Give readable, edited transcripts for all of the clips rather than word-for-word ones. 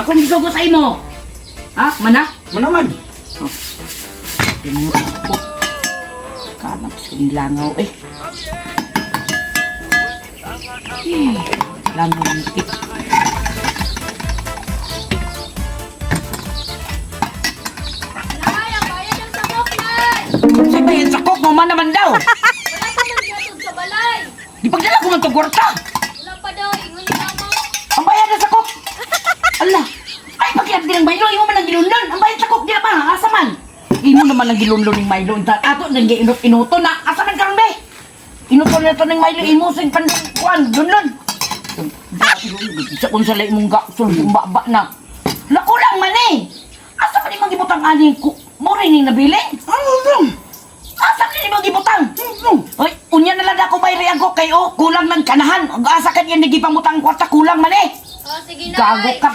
Akong gisugo sa imo. Ha? Mana? Manaman. Oh. Tinuod ko. Kanang sa langaw eh. Eh, langaw ng tip. Nay, ang bayad ang sakok, Nay! Sa bayan sa kok, mama naman daw. Wala pa man gihatod sa balay. Di pagdala ko man to kwarta. Wala pa daw, ingon ni mama. Ang bayad na sa kok. Ala. Ay, pakiat din ang Milo. Imo man ang gilunlon. Ang bayad sa kok, di na pa. Asa man? Imo naman ang gilunlon ng Milo. Unta ato nang giinot inuto na. Asa man karon be? Inuto na to ng Milo. Imo sing panduan. Lunlon. Sa kung sa imong gasul, baba na. Lako lang man eh. Asa man imong gibutang ani ko? Mo rin ning nabilin. Ano lang? Asa man imong gibutang? Oy, unya na lang ako bayri ako kay oh, kulang ng kanahan. Ug asa kan yan nagipangutang kwarta kulang man eh. Oh, sige, Nay. Gago ka.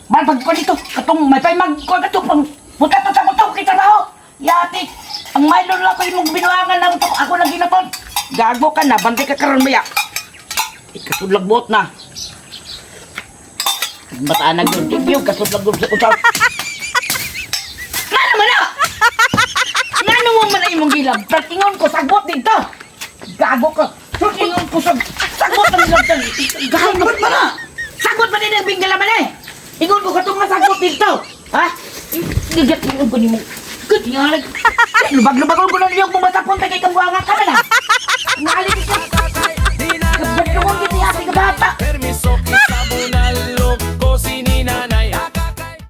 Mal pag ko dito, katong may pay mag ko kato pang punta to sa kuto kita raho. Yati, ang Milo lang ko imong binuangan na to, ako lang ginaton. Gago ka na, bantay ka karon maya. Ikasudlag buot na. Bataan na gyud, thank you, kasudlag buot sa usaw. Ngano man na? Ngano mo man na imong gilab? Ingon ko sagbot dito. Gago ka. Ingon ko sagbot ang gilabtan. Gago Sagbot man na. Sagot pa din ang binggala man eh! Ingon ko katong nga sagot dito! Ha? Gigat ingon ko nimo. Good nga. Lubag-lubag ko na niyong bumatapon kay kambuanga ka na. Ngali ko.